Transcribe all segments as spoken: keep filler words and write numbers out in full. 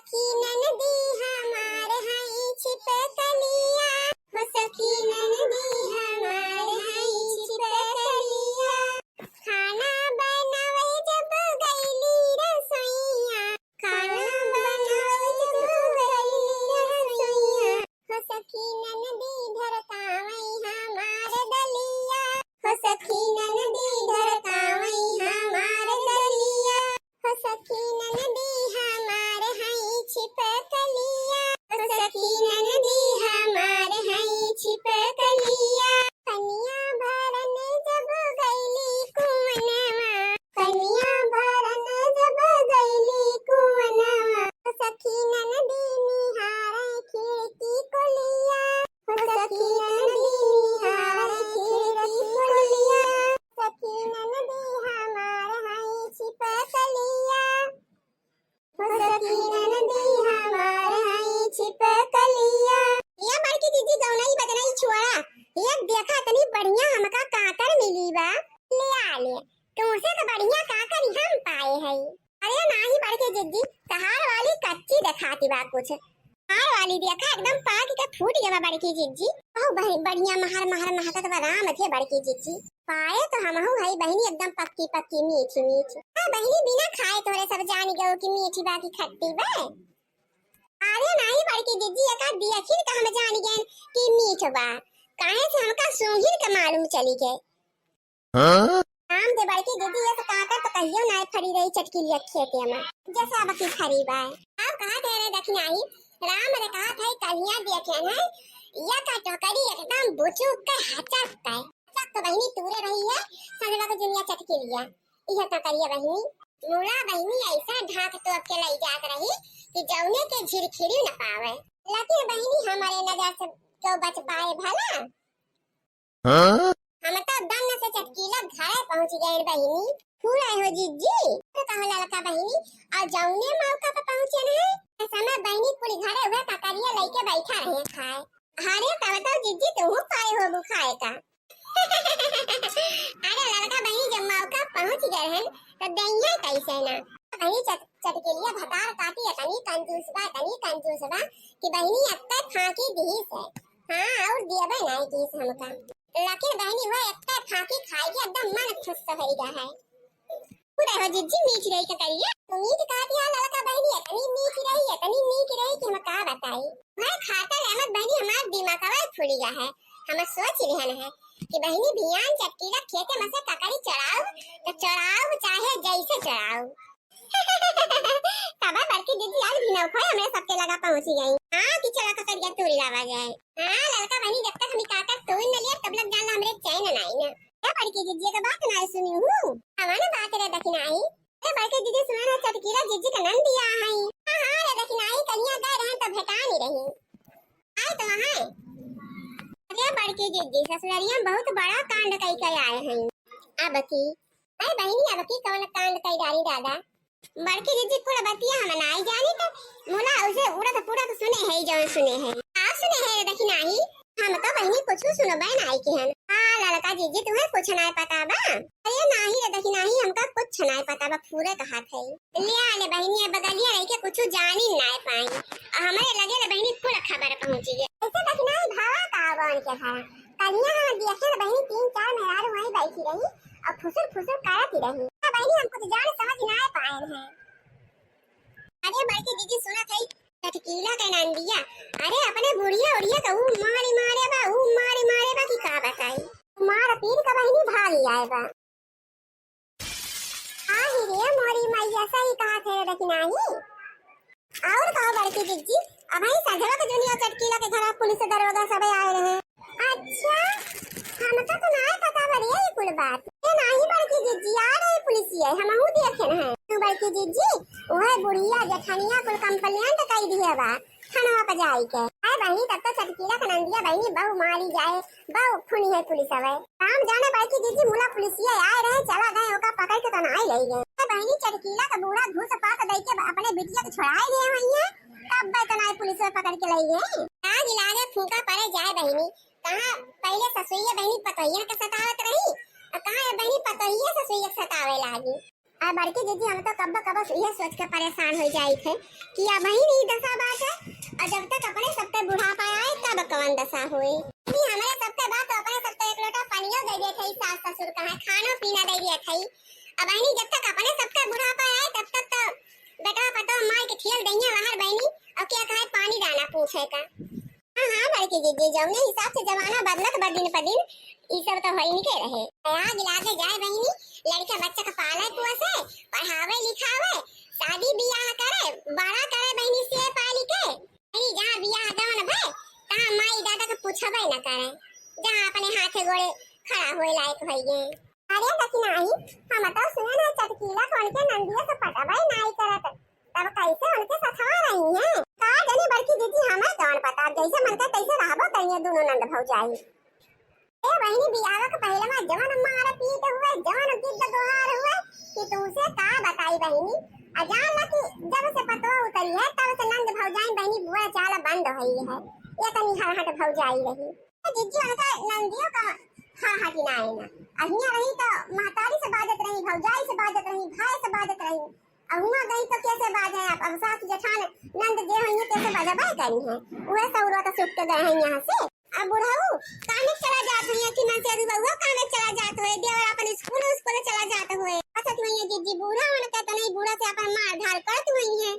सखी ननदी हमार हई छिपकलिया, हो सखी ननदी हमार हई छिपकलिया। खाना बनावे जब गईली रसोइया, खाना बनावे जब गईली रसोइया। हो सखी ननदी ढरकावई हमार दलिया, हो सखी ननदी ढरकावई हमार दलिया। हो सखी ननदी हमार हई छिपकलिया, हो सखी ननदी हमार हई छिपकलिया। पनिया भरन जब गईली कुअनवा, पनिया भरन जब गईली कुअनवा। हो सखी ननदी निहारे खिड़की कोलिया, हो सखी ननदी निहारे खिड़की कोलिया। सखी ननदी हमार हई छिपकलिया, हो सखी ननदी हमार हई छिपकलिया। ये बड़की जिज्जी गौनई बजनई छोड़ा, ये देखा तनी बढ़िया हमका काकर मिली बा, ले आ ले। तुमसे तो बढ़िया काकर हम पाए हई। अरे नाही बड़की जिज्जी, तहार वाली कच्ची देखाती बा कुछ। तहार वाली देखा एकदम पाक के फूट गवा बड़की जिज्जी। बहु बह-, बढ़िया महर महर महकत बा राम थे बड़की जिज्जी। पाए तो हमहू हई बहिनी एकदम पक्की पक्की मीठी मीठी। हाँ बहिनी बिना खाए तोरे सब जानी गयो कि मीठी बा कि खट्टी बा। अरे नाही बड़की जिज्जी एका दियखिन का हम जानी गए कि मीठ बा। काहे से हमका सूंघिन के मालूम चली गए। हाँ? राम दे बड़की जिज्जी, ये तो काकर तो कहियो नाय फरी रही चटकीलिया खेते में। जैसे अब की फरी बाय। अब कहा थे रे दखिनाही, राम रे कहा थे कहिया देखे हैं, ये का टोकरी एकदम बुचुक के हचक के। हचक तो बहिनी तूरे रही है, संजवा को जुनिया चटकीलिया। यह तो करिए बहिनी, मुला बहिनी ऐसा ढाक तो अब के लई जात रही कि जौने के झिरखिरी न पावे। लेकिन बहिनी हमारे नजर से क्यों बच पाए भला? हाँ? हम तो दन्न से चटकीला घरे पहुँच गए बहिनी। फूल आए हो जिज्जी, तो कहो ललका बहिनी, और जौने मौका पे पहुँचे न है, तो समय बहिनी पूरी घरे हुए ककरिया लेके बैठा रहे खाए। अरे तब तो जिज्जी तुहू पाए हो बुखाए का। अरे ललका बहिनी जब मौका पहुँच गए हैं, तो देइया कैसे ना। बहिनी चट-, चटकीलिया भतार काटी इतनी कंजूस बा, इतनी कंजूस बा कि बहिनी अत्ते फांकी दिहिस है। हाँ, और दियबे नहीं किस हमका। लेकिन बहिनी हुआ एक फांकी खाई के एकदम मन खुश हो गया है। खुद हो जिज्जी मीठ रही का करिए। तो मीठ कहा दिया ललका बहिनी, इतनी मीठ रही, इतनी मीठ रही कि हम का बताई। मैं खाता रहमत बहिनी हमार दिमागवा फूल गया है। हम सोच रहन है कि बहिनी भियान चटकीला खेते में से ककड़ी चढ़ाओ, तो चढ़ाओ चाहे जैसे चढ़ाओ। तबे बड़की दीदी आज भिनौखो हमरे सबके लगा पहुँची गई। हाँ, कि चला ककड़िया तोड़ लावा जाए। हाँ, ललका बहिनी, जब तक हम ई काकर तोड़ न लिया, तब लग जाला हमरे चैन नाई ना। ए बड़की दीदी, एक बात नाई सुनी हूँ। कवन बात रे दखिनाही? ए बड़की दीदी, सुना ना, चटकीला जिज्जी का नंदिया आई। हाँ, हाँ रे दखिनाही, कनिया गए रहे तो भेटा नहीं रही। आए तो वहाँ। अरे बड़की जिज्जी, ससुररिया में बहुत बड़ा कांड कई के आए हैं। अब की अरे बहिनी, अब की कवन कांड कई डारी दादा? बड़की जिज्जी कुल बतिया हम नाई जानी, तो मुला उसे उड़त पुड़त सुने है, जौन सुने है। का सुने है रे दखिनाही? हम तो बहिनी कुछ सुनबे नाई की हन। हाँ, ललका जिज्जी, तुम्हें कुछ नाई पता बा? अरे नाही रे दखिनाही, हमका कुछ नाई पता बा, पूरे कहा थे। ले आ ले बहिनी, अब बगलिया रह के कुछ जानी नाई पाई। आ हमरे लगे ले बहिनी कुल खबर पहुँची है। ऐसे दखिनाही भावा का बन के था। कलिया हम देखे तो बहिनी तीन चार मेहरारू वहीं बैठी रही और फुसुर फुसुर करत ही रही। तो बहिनी हम कुछ जान समझ ना पाए हैं। अरे बड़की दीदी सुनत है, चटकीला के नंदिया, अरे अपने बुढ़िया उड़िया तो ऊ मारी मारे बा, ऊ मारी मारे बा कि का बताई। मार पीट के बहिनी भाग ही आए बा। आही रे मोरी मैया, सही कहा थे रे दखिनाही। और कहो बड़की जिज्जी, अबही संझवा के जुनिया चटकीला के घरा पुलिस दरोगा सब आए रहे। अच्छा, हमका तो ना पता बा रे ये कुल बात। ए नाही बड़की जिज्जी, आ रही पुलिसिया, हमहू देखे हैं। तू बड़की जिज्जी, वह बुढ़िया जेठनिया कुल complaint कई दिए बा थानवा पे जाई के। अरे बहिनी, तब तो चटकीला के नंदिया बहिनी बहु मारी जाए, बहु खूनी है पुलिस हवे। राम जाने बड़की जिज्जी मुला पुलिसिया आए रहे, चला गए, ओका पकड़ के तो नाई ले गए। अरे बहिनी, चटकीला का बूढ़ा घूस पात दे के अपने बिटिया के छुड़ाए गए हुई है, तब बे तो नाई पुलिस में पकड़ के ले गए। आग लागे फूंका पड़े जाए बहिनी, कहाँ पहले ससुइया बहिनी पतोहिया के सतावत रही, और कहाँ ये बहिनी पतोहिया ससुइया के सतावे लागी। आ बड़की जिज्जी, हम तो कब्बो कब्बो इहे सोच के परेशान होइ जाइत है कि अबहिन ई दसा बाटे, और जब तक अपने सबके बुढ़ापा आए तब कवन दसा होए। कि हमरे सबके बाप तो अपने सबके एक लोटा पनियो दे देत है, सास ससुर का है, खानो पीना दे देत है। अबहिन जब तक अपने सबके बुढ़ापा आए तब तक तो बेटवा पतोह मार के खेल दइहे बाहर बहिनी, और क्या कहे पानी दाना पूछे का। हाँ, हाँ, बड़की जिज्जी, जौने हिसाब से जमाना बदलत बा दिन प दिन, ई सब तो होई निके रहे। आग लागे जाए बहिनी, लड़का बच्चा का पाले पोसे, पढ़ावे लिखावे, शादी बियाह करे, बड़ा करे बहिनी से पाली के। बहिनी जहाँ बियाह जवन भए, तहाँ माई दादा के पूछबे न करे, जहाँ अपने हाथे गोड़े खड़ा होए लायक होइए। अरे दखिनाही, हम तो सुने ना चटकीला कौन के नंदिया से पटबे नाई करत, तब कैसे उनके सथवा रही हैं? का जानी बड़की जिज्जी, हमें कौन पता, जैसे मन के तैसे रहबो करिए दोनों नंद भौजाई। ए बहिनी, बियाह के पहले में जवन मार पीट हुए, जवन गिद्द दोहार हुए कि तुमसे का बताई बहिनी। आ जान ला कि जब से पतवा उतरी है तब से नंद भौजाई बहिनी बुरा चाल बंद हुई है। ये तनी हरहट भौजाई रही। जिज्जी उनका नंदियों का हरहट ना आए ना। अहिया रही तो महतारी से बाजत रही, भौजाई से बाजत रही, भाई से बाजत रही। अब हुआ गई तो कैसे बाजे आप? अब सास जेठान नंद जे होइए कैसे बजबे करी हैं? उहे सौरो तो सुख के गए हैं यहाँ से। अब बुढ़ऊ कामे चला जात हुए कि मन से अभी बउआ कामे चला जात हुए, देवर अपन स्कूल, स्कूल चला जात हुए। अच्छा तो ये जिज्जी बूढ़ा होने का तो नहीं, बूढ़ा से अपन मार धार करत हुई है।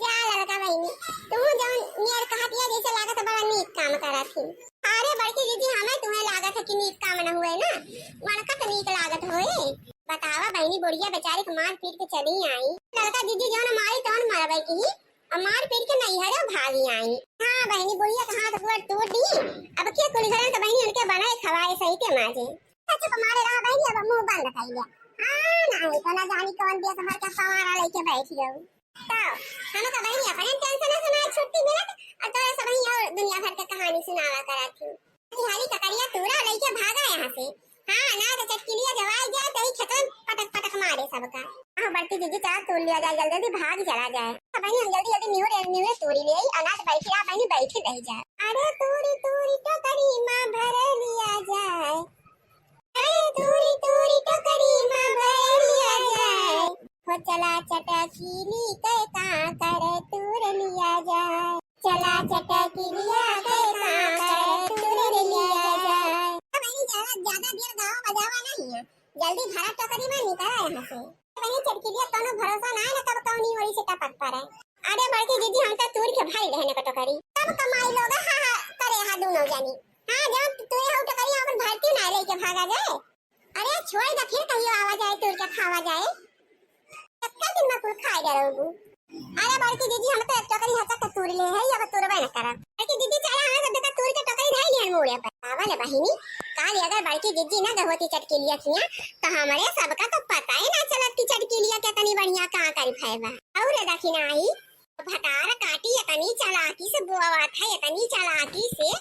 जा लड़का बहिनी, तू जौन नियर कहत है जैसे लागत बड़ा नीक काम करत ही। अरे बड़की जिज्जी, हमें तुम्हें लागत है कि नीक काम न हुए ना, वनका तो नीक लागत होए। बतावा बहिनी, बुढ़िया बेचारी के मार पीट के चली आई। लड़का जिज्जी जौन मारी तौन मरबे की, और मार पीट के नैहरे भागी आई। हाँ बहिनी, बुढ़िया के हाथ गोड़ तोड़ दी। अब के कुल घरन तो बहिनी उनके बनाए खवाए सही के माजे। चुप मारे रहा बहिनी, अब मुंह बंद कर लिया। हाँ, नहीं तो ना जानी कौन देश भर का पवारा लेके बैठ गयो। तो हम तो बहिनी अपने टेंशन से ना छुट्टी मिलत, और तोरा सब ही और दुनिया भर के कहानी सुनावा करत हूँ। कि हाली ककरिया तूरा लेके भागा यहाँ से। हाँ, ना तो चटकिलिया जवाई जाए, तो ही खेतन पटक पटक मारे सबका। हाँ, बड़की जिज्जी, चला तूर लिया जाए, जल्दी जल्दी भाग चला जाए। अब बहिनी हम जल्दी जल्दी निहुरे निहुरे तूरी ले आई, अनाज बैठी रहा बहिनी, बैठी रह जाए। अरे तूरी तूरी टोकरी मा भर लिया जाए। अरे तूरी तूरी टोकरी मा भर लिया जाए। हो चला चटकिली के कांकर तूर लिया जाए। चला चटकिलिया के कांकर तूर लिया जाए। अब बहिनी ज्यादा, ज्यादा देर गावा बजावा नहीं है, जल्दी भरा टोकरी मा निकला यहाँ से। बहिनी चटकिलिया कोनो भरोसा ना है ना, कब कौनी ओरी से टपक पड़े। अरे बड़की जिज्जी, हम तो तूर के भरी रहने का टोकरी। तब कमाई लोग हा हा करे हा दोनों जानी। हाँ, जब तू हो टोकरी अपन भरती ना लेके भागा जाए। अरे छोड़ दे, फिर कहियो आवा जाए, तूर के खावा जाए। एक्के दिन मा कुल खाए डरोबू। अरे बड़की जिज्जी, हम तो एक टोकरी हचक के तूर ले है, अब तूरबे न करब। बड़की जिज्जी, चला, हमें सब देखा तूर के टोकरी धई लिहन मूड़े पर। आवा ले बहिनी, काल अगर बड़की जिज्जी न गवती चटकिलिया किया, तो हमरे सबका तो पता ही ना चलत कि चटकिलिया कितनी बढ़िया कांकर भय बा। और देखी ना आई, भतार काटी इतनी चालाकी से बोआवत है, इतनी चालाकी से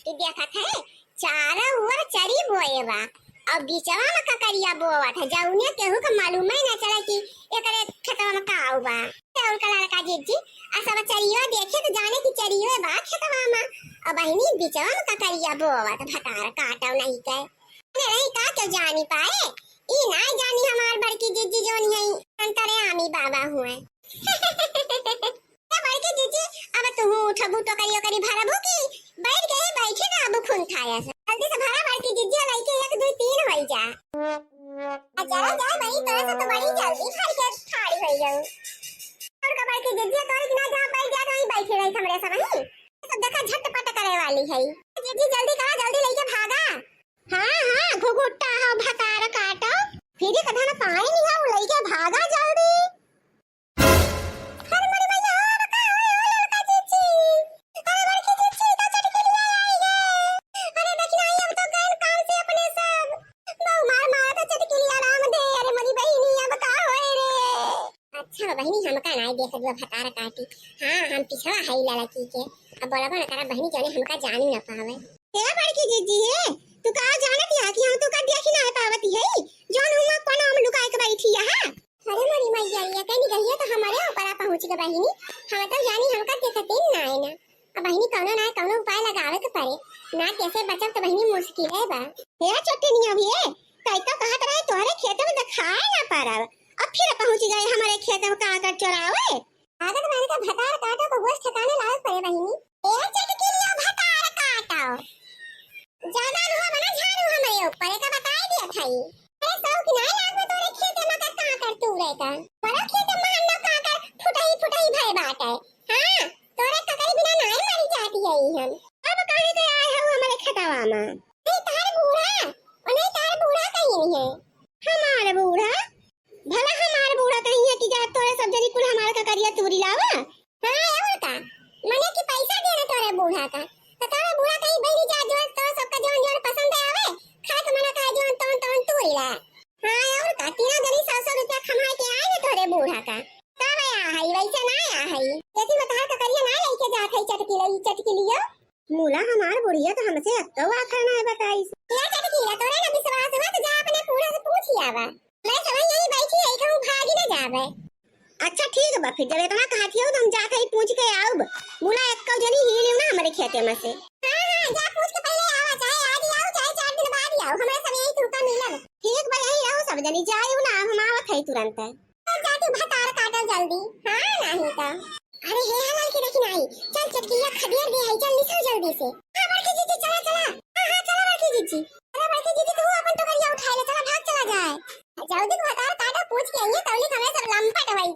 कि देखत है, चारों ओर चरी बोए बा, और बीचवा मा ककरिया बोवत है, जौने केहू के मालूम ही ना चले कि एकरे खेतवा मा का बा। और का लड़का जिज्जी, आ सब चरियो देखे तो जाने कि चरियो बा खेतवा मा, और बहिनी बीचवा मा ककरिया बोवत, भतार काटो नहीं के। अरे नहीं का क्यों जानी पाए, ई ना जानी हमार बड़की जिज्जी जौन है अंतर्यामी बाबा हुए। ए बड़की जिज्जी, अब तू उठबू टोकरी ओकरी भरबू कि बैठ गई, बैठी ना अब खून खाया से। जल्दी से भरा बड़की जिज्जी, लइके एक, दुई, तीन होई जा। आ चला जाए बड़ी, तोरे से तो बड़ी जल्दी भर के ठाड़ी होई जाऊ। और का बड़की जिज्जी, तोरी ना जहाँ बैठ जाए, वहीं बैठी रही हमरे सब ही। सब देखा झटपट करे वाली है। जिज्जी जल्दी करा, जल्दी लइके भागा। हाँ, हाँ, घुघुट्टा हो, भतार काटो। फिर एक धन पाए नहीं हो, लइके भागा जल्दी। अरे मोरी मैया, अब का होए हो ललका जिज्जी? अरे बड़की जिज्जी, तो चटकिलिया आई है। अरे देखी ना, अब तो गैन काम से अपने सब। बहु मार मार तो चटकिलिया राम दे। अरे मोरी बहिनी, अब का होए रे? अच्छा बहिनी, हमका नाई देखत बा भतार काटी। हाँ, हम पिछवा हई लड़की के। अब बोलबो न करा बहिनी, जौने हमका जानी न पावे। हे बड़की जिज्जी हे, तू का जानत या कि हम तू का देखी ना पावती है? जौन हुआ कोनो हम लुकाए के बैठी यहाँ। अरे मोरी मैया, ये कहीं गई है तो हमारे ऊपर आ पहुँच गए बहिनी। हम तो जानी हमका देखते ही ना है ना। अब बहिनी कौनो ना कौनो उपाय लगावे के पड़े, ना कैसे बचब तो बहिनी मुश्किल है बा। हे चोट्टनिया भी है, कई तो कहत रहे तोहरे खेते में देखाए ना पारब, अब फिर पहुँच गए हमरे खेते में कांकड़ चोरावे। आदत मारे का भतार काटो तो होश ठिकाने लावे पड़े बहिनी। ए चटकिलिया भतार काटो। ज्यादा नुआ बना झाड़ू हमरे ऊपर, एका बताई दिया थाई। अरे सौ की नाई लाग में तोरे खेते में का कांकड़ तूरे का। बड़ा खेते में हम लोग कांकड़ फुटही फुटही भय बाटे। हाँ, तोरे ककरी बिना नाई मरी जाती है हम। अब काहे के आए हो हमरे खेतवा में? नहीं तार बूढ़ा, ओ नहीं तार बूढ़ा कहीं नहीं है। हमार बूढ़ा? भला हमार बूढ़ा कहीं है कि जा तोरे सब जनी कुल हमार ककरिया तूरी लावा? हाँ, और का? मने कि पैसा देना तोरे बूढ़ा का। तो तोरे बूढ़ा कहीं बहरी जा जो तो सबका जौन जौन पसंद आवे, खाए के मना कहे जौन तौन तौन तूरी ला। हाँ, और का? तीनों जनी सौ सौ रुपया कमाए के आए ना तोरे बूढ़ा का। तब आ हई, वैसे ना आ हई। जैसे मतार ककरिया ना लेके जात हई चटकी लई, चटकी लियो। मूला हमार बुढ़िया तो हमसे अक्कौ आखर ना बताई। या चटकीला तोरे ना विश्वास हुआ तो जा अपने बूढ़ा से पूछ ही आवा। मैं समय यही बैठी है, कहूँ भागी ना जावे। अच्छा ठीक बा, फिर जब इतना कहत हो तो हम जाके ही पूछ के आउब। मूला अक्कौ जनी हिलियो ना हमरे खेते में से। हाँ, हाँ, जा पूछ के पहले आवा, चाहे आज ही आओ, चाहे चार दिन बाद ही आओ, हमरा सब यही तुमका मिलब। ठीक बा, यही रहो सब जनी, जाइयो ना, हम आवत है तुरंत। तो जा तू भतार काटो जल्दी, हाँ, नहीं तो। अरे हे हलाल की देखी नहीं, चल चटकिया खदेर दे है, चल निकल जल्दी से। हाँ, बड़की जीजी, चला, चला। हाँ, हाँ, चला बड़की जीजी। अरे बड़की जीजी, तू अपन टोकरिया उठा ले, चला, भाग चला जाए। जल्दी भतार काटो, पूछ के आइए, तौली हमें सब लंपट होई